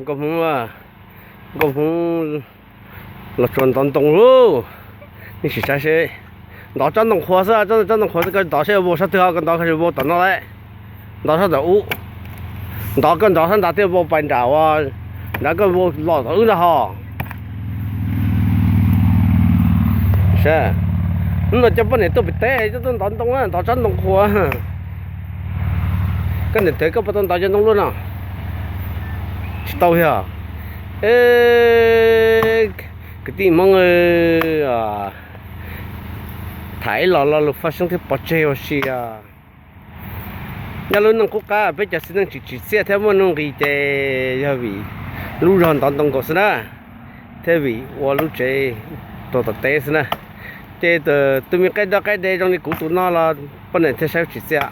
Nkauj Hmoob, nkauj Hmoob los tsuas ntov ntoo lauj. Nej sim saib seb, ntov tsob ntoo qhuav xwb, tsob ntoo qhuav xwb, koj ntov seb vau sab twg ho, koj ntov koj vau tom no lawm, ntov sab tom ub, ntov koj ntov sab nrad thiaj vau pais nram ua, nrad koj vau los tom wb nrad ho. Hnub no coj poj niam tuaj pem teb, coj tuaj ntov ntoo, ntov tsob ntoo qhuav. Koj niam tes koj puas tau ntov cov ntoo luaj no? Tsis tau yog. Kwv tij Hmoob, tham ib los lo lus faj seeb thiab pov tseg ua si os. Nyob lub neej qub qab peb cov txiv neej tsis tsim txiaj thiab muaj nuj nqis ces yog vim lub zog ntov ntoo nkaus xwb na, thiab vim ua lub tsev rau tom teb xwb na. Ces tus me qaib dab qaib de zoo li kuv tus no los poj niam thiaj saib tsis txiaj.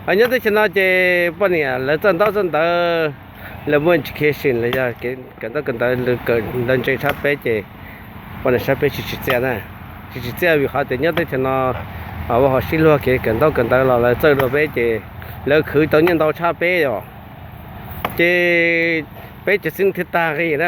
Nyob teb chaws no ces poj niam lawv txawj ntaub txawj ntawv, lawv muaj education los yog kawm ntaub kawm ntawv, lawv ntse tshaj peb ces poj niam saib peb tsis tsim txiaj na. Tsis tsim txiaj vim qhov tias nyob teb chaws no ua hauv sib luag kev kawm ntaub kawm ntawv los lawv txawj dua peb ces lawv khwv tau nyiaj ntau tshaj peb os. Ces peb cov txiv neej thiaj tag nqi na.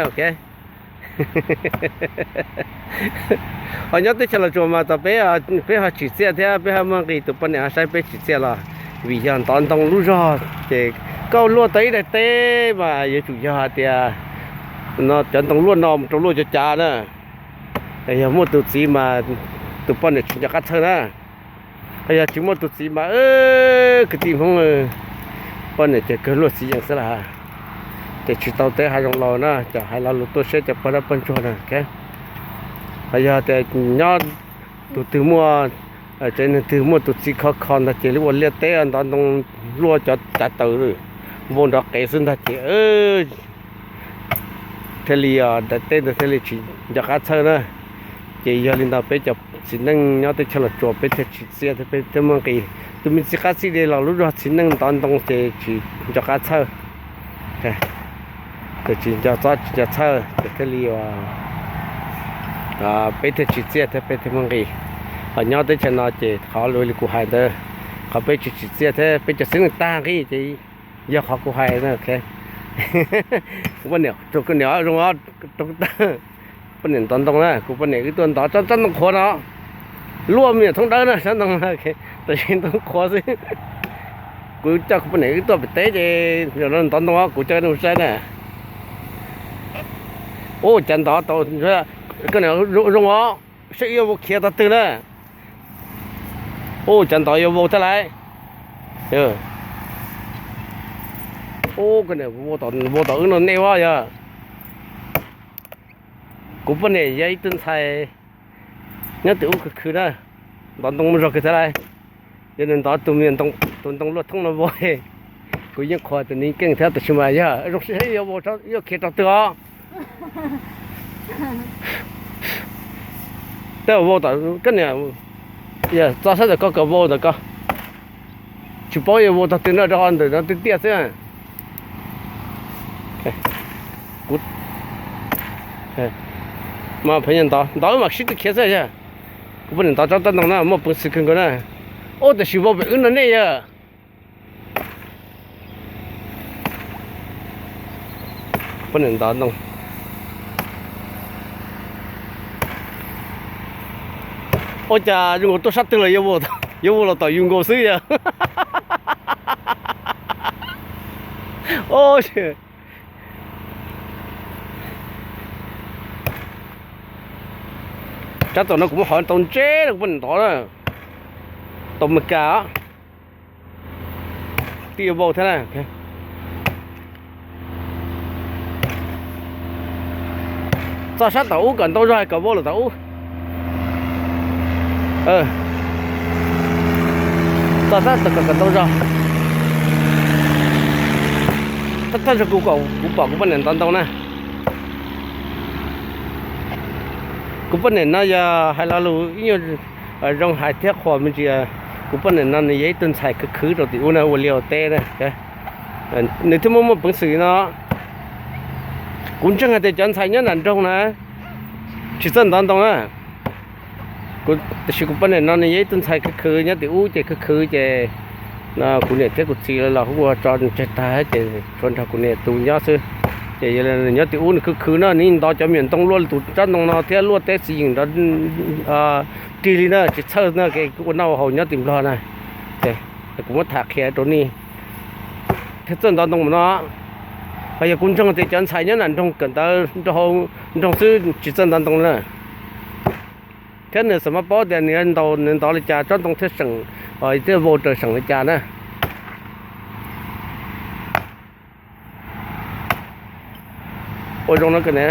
Ho nyob teb chaws Los Tsuas mas tas peb, peb ho tsim txiaj thiab peb ho muaj nqis, tus poj niam ho saib peb tsis txiaj los vim yog ntov ntoo lub zog ces koj luaj tau ib daim teb mas yuav tsum yog hais tias no cov ntoo luaj no mus rau luaj cov cav na. Yog muaj tus txiv mas tus poj niam tsis nco qab txhawj na. Yog tsis muaj tus txiv mas kwv tij Hmoob, poj niam ces kawg luaj txiv yees xwb las. Ces tsis tau teb hav zoov laus na, cov hais lo lus tuaj seb cov pog dab pog ntsuag na. Ho yog tias nyob tus twg muaj, tsev neeg twg muaj tus txiv khov kho ntag ces ua liaj teb ntov ntoo luaj cov cav taws vau nrov qev xwb ntag ces thiaj li daim teb ntawd thiaj li tsis nco qab txhawj na. Ces yog li ntawd peb cov txiv neej nyob teb chaws Los Tsuas peb thiaj tsim txiaj thiab peb thiaj muaj nqis. Tus me txiv qab txij li los lub zog txiv neej ntov ntoo ces tsis nco qab txhawj, tsis nco txob tsis nco txhawj ces thiaj li peb thiaj tsim txiaj thiab peb thiaj muaj nqis. Ho nyob teb chaws no ces qhov li kuv hais ntawd, qhov peb tsis tsim txiaj thiab peb cov txiv neej tag nqi ces yog qhov kuv hais na. Kuv poj niam, kuv niam zoo, poj niam ntov ntoo na, kuv poj niam wb tuaj ntov tsob ntoo qhuav no, luaj me nyuam thoob dawb na, tsob ntoo, tam sim ntoo qhuav xwb. Kuv coj kuv poj niam wb tuaj pem teb ces ntov ntoo, kuv coj nej saib na. Ua cas ntov tau, koj niam zoo os, saib yuav vau khiav tog twg na. Ua cas ntov yuav vau thiab lauj. Ua, vau tom wb no nej ua yog. Kuv poj niam yog ib tug ntxhais nyob tim ub khwv khwv na, ntov ntoo muaj zog kawg thiab lauj. Yog nws ntov tus me, tus ntoo luaj thoob no vau, kuv yeej qhuas tus nws keej thiab tab sis mas yog zoo siab yuav vau, yuav khiav rau twg os. Tej vau tom koj niam, txog sab ntawm koj kom vau ntawm koj. Tsis paub yuav vau tog twg no, rau qhov ntawm no tiaj tiaj xwb. Kuv, mas pheej ntov ntov wb mam sib tw khiav xwb yog. Kuv poj niam ntov tsob ntoo na muaj peev xwm kawg nkaus na. Ua tam sim vau pem wb no nej yog. Poj niam ntov ntoo. Ua cas zoo nkaus tuaj sab twg los yuav vau los tom yus nkaus xwb yog. Tsab tom no kuv muab hov tau ntse no kuv poj niam ntov na. Tau Meskas twb yuav vau thiab na. Txog sab tom ub kom ntau zog kom vau lawm tom ub. Txog sab tom kom ntau zog. Thawj zaug kuv, kuv pom kuv poj niam ntov ntoo na. Kuv poj niam no yog hais lo lus ib nyuag zoo hais thiab qhuas me ntsis. Kuv poj niam no nws yog ib tug ntxhais khwv khwv rau tim ub na, ua liaj ua teb na. Nws thiaj muaj muaj peev xwm no. Kuv ntseeg hais tias cov ntxhais nyob nram nroog na tsis txawj ntov ntoo na. Tab sis kuv poj niam no nws yog ib tug ntxhais khwv khwv nyob tim ub ces khwv khwv ces Kuv niam thiab kuv txiv los hu ua tso tseg tag ces tshuav nrog kuv niam tus nyob xwb. Ces yog nws nyob tim ub nws khwv khwv no nws ntov cov me nyuam ntoo luaj tus tsob ntoo no thiab luaj teb xiv yeem nrov rig li na, tsis txhawj no, ua noj ua haus nyob tim Nplog na. Kuv muab tham qhia rau nej thiab txawj ntov ntoo no. Ho yog kuv ntseeg tias cov ntxhais nyob nram nroog kawm ntawv rau hauv nroog xwb tsis txawj ntov ntoo na. Thiab nws xam maj paub tias nws ntaus nws ntov li cas tsob ntoo thiaj seem, thiaj vau raws seem li cas na. Ua zoo no kawg ne.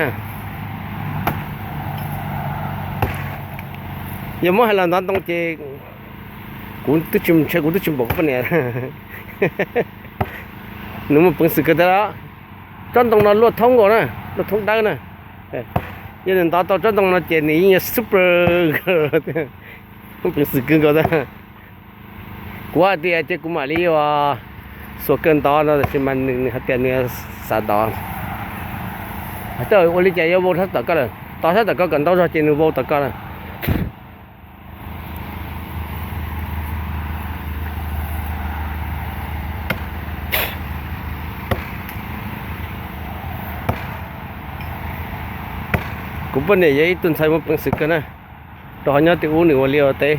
Yog muab hais los ntov ntoo ces kuv twb tsis ntshe kuv twb tsis npaum kuv poj niam. Nws muaj peev xwm kawg thiab. Tsob ntoo no luaj thoob nkaus na, luaj thoob dawb na. Yog nws ntov tau tsob ntoo no ces nws yeej yog super nkaus, muaj peev xwm kawg nkaus thiab. Kuv hais tias ces kuv mam li ua xuas kawg ntov no tab sis mas nws hais tias nws xav ntov. Ua li cas yuav vau sab tom koj lawm, tov sab tom koj kom ntau zog ces nws vau tom koj lawm. Kuv poj niam yog ib tug ntxhais muaj peev xwm kawg na, rau qhov nyob tim ub nws ua liaj ua teb,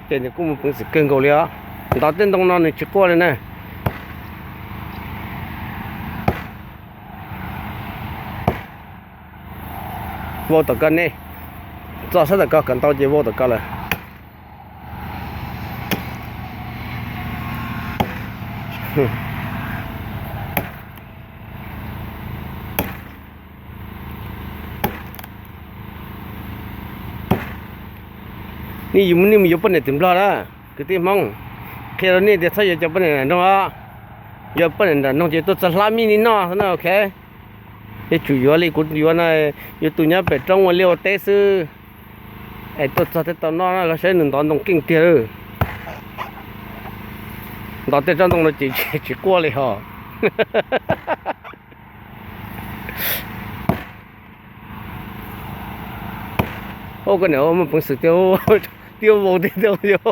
ces nws kuj muaj peev xwm kawg nkaus li os. Ntov tej ntoo no nws tsis quaj li na. Vau tom koj ne, txog sab tom koj kom ntau ces vau tom koj lawm. Nej yuav mus yuav poj niam tim Nplog na, kwv tij Hmoob, qhia rau nej tias txhob yuav cov poj niam nram nroog os. Yuav poj niam nram nroog ces tuaj txog hlab mij li noj xwb na, ok. Yuav tsum yuav li kuv yuav no, yuav tus nyob pem roob ua liaj ua teb xwb, es tuaj txog thiaj tau noj na, koj saib nws ntov ntoo keej tiag. Ntov tej tsob ntoo no ces tsis quaj li hos. Ua koj niam muaj peev xwm tiag, tiag vau tiag tiag.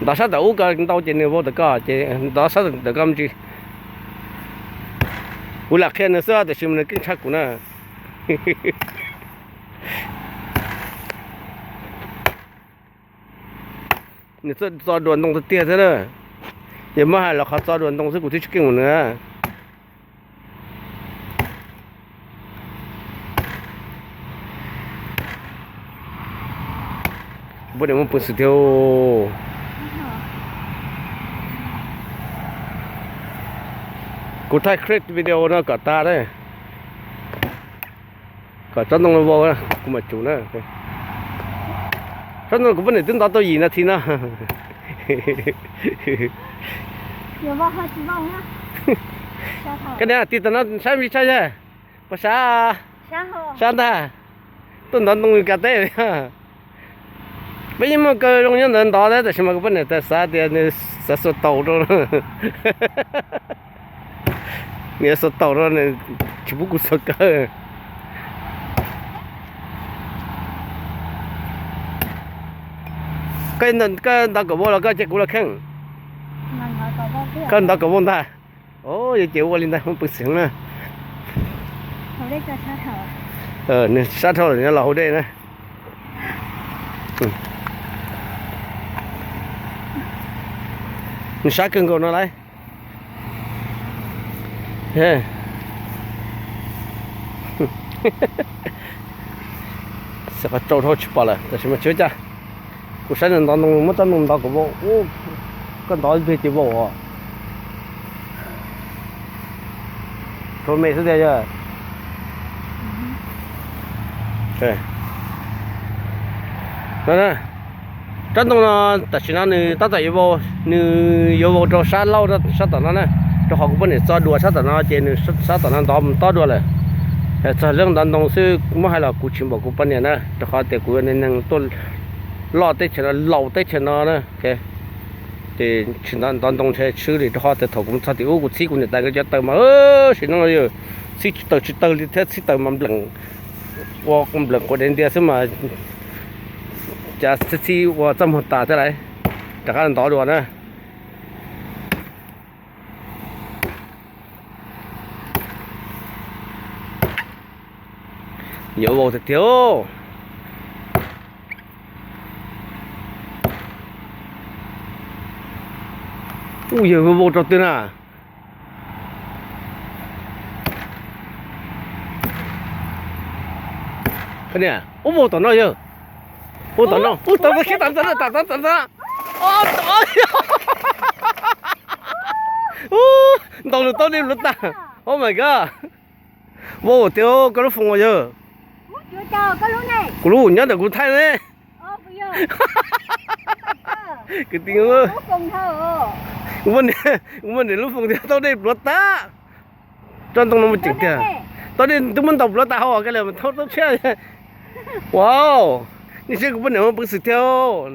Ntov sab tom ub koj ntau ces nws vau tom koj, ces ntov sab tom koj me ntsis. Kuv lam qhia nws xwb tiam sis mas nws keej tshaj kuv na. Nws txo dua ntoo tiag tiag thiab na. Yog muab hais los qhov txo dua ntoo xwb kuv twb tsis keej mus nws. Poj niam muaj peev xwm thiab. Kuv thaij clip video no kom tag na. Kom tsob ntoo vau, kuv mam tsum na. Tsob ntoo kuv poj niam twb ntov tau yim nas this no. Koj niam tig tau no saib me tshaj yag, puas sab? Sab ntag. Tuaj ntov ntoo kav teb. Peb yeej muaj kaw zoo nyob ntawd ntov thiab tab sis mas kuv poj niam xav tias nws xav xuas taus rau, nws yuav xuas taus rau nws tsis pub kuv xuas kaw. Koj ntov kom vau los koj cia kuv los kheej? Koj ntov kom vau ntag. Os, yog ces ua li ntawd muaj peev xwm na. Nws sab dhau lawm, nws los haus dej na. Nws sab kawg nkaus no lauj. Xav qhov tsau dhau tsis pom lawm tab sis mas tsis ua cas. Kuv saib nws ntov ntoo, muab tsob ntoo ntov kom vau. Koj ntov ib pliag ces vau os. Tshuav me xwb tiag yog. Tsob ntoo no tam sim no nws tab tom yuav vau, nws yuav vau rau sab laug sab tom no na, rau qhov kuv poj niam txo dua sab tom no ces nws sab tom no ntov mus tob dua lawm. Txog lub ntov ntoo xwb muab hais los kuv tsis npaum kuv poj niam na, rau qhov tias kuv yog neeg tuaj loj teb chaws no laus teb chaws no na. Ces tsis ntov ntoo ntshe tshwb li rau qhov tias thaum kuv txog tim ub kuv txhib kuv niam tais nkawd cov taws mas sim no yog txhib tsis tawg tsis tawg li thiab txhib taws mas npleem, ua npleem quav dev ntias xwb mas Cas txi txi ua txaj muag tas thiab lawm, rov qab ntov dua na. Yuav vau tiag tiag. Ub, yawg vau rau twg na? Ub, vau tom no yawg. Ub, tom no, ub, tom no, khiav tam ntawd, tam ntawd, tam ntawd. Ntau lus tau dej pluav tag. Oh my god. Vau tiag koj lub foos yawg. Kuv lub nyob ntawm kuv thaij ne. Kwv tij, kuv muaj niam lub foos tiag tau dej pluav tag. Tsob ntoo no muaj ceem tiag. Tau dej twb muab ntaus pluav tas hauv koj li thaub tau tshiab. Wow, nej saib kuv poj niam muaj peev xwm tiag,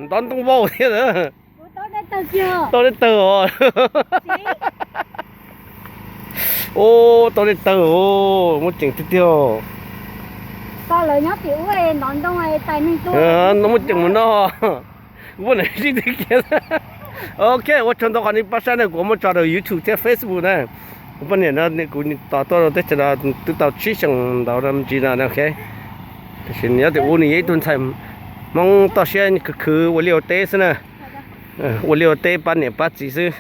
ntov ntoo vau thiab. Tau dej tawg os. Ub, tau dej tawg os, muaj ceem tiag tiag. Muaj ceem mus no. Kuv poj niam sib twv kiag. Ok, ua tsaug ntau qhov nej pab saib na, kuv muab tso rau YouTube thiab Facebook na. Kuv poj niam no kuv tos tuaj rau teb chaws no twb tau tsib xyoos ntau me ntsis no ok. Tiam sis nws nyob tim ub nws yog ib tug ntxhais Hmoob toj siab khwv khwv ua liaj ua teb xwb na. Ua liaj ua teb pab niam pab txiv xwb.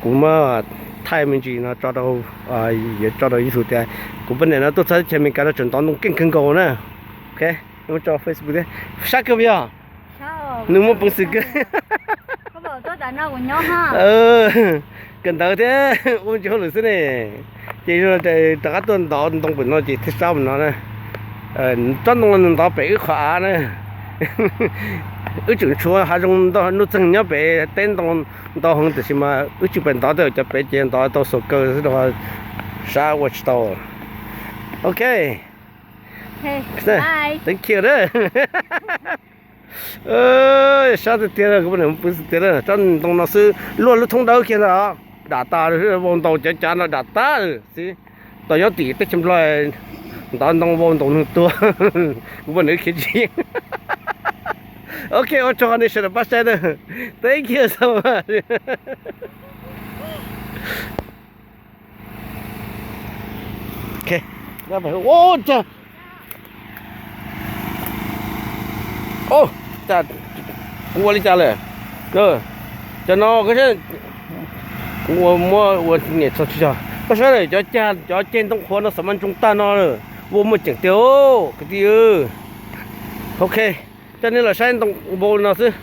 Kuv muab thaij me ntsis no tso rau, yuav tso rau YouTube tias kuv poj niam no tuaj txog teb chaws Amelikas no tseem ntov ntoo keej kawg nkaus na. Ok, muab tso Facebook thiab. Sab kawg yog. Nws muaj peev xwm kawg. Kawm ntawv thiab ua ntsis hauj lwm xwb ne. Ces rov qab tuaj ntov ntoo pem no ces thiaj sab pem no na. Tsob ntoo no nws ntov pem wb qhov av na. Wb tseem tshuav hav zoov nuj txeeg nyob pem teb ntau heev tiam sis mas wb tsis pais ntov tej, cov pem ces ntov tau xaus kaw xwb rau sab ua tsis tau. Ok. Thank you. Sab tiag tiag, kuv poj niam pw tiag tiag, tsob ntoo no xwb luaj lub thoob dawb kiag ntag, dam tas, vau ntaus cav cav no dam tas xwb. Tos nyob tim teb chaws Nplog ntov ntoo vau ntaus neeg tuag, kuv poj niam khiav tsis yeej. Ok, ua tsaug nej sawv daws pab saib na. Thank you so much. Kuv ua li cas lawm? Cov no kuv ua muab ua niam txog tsis txog. Koj saib lawm, cov cag cov ceg ntoo qhuav no xav mas ntsoog tag no, vau muaj ceem tiag kwv tij. Ok, coj nej los saib ntoo vau no xwb.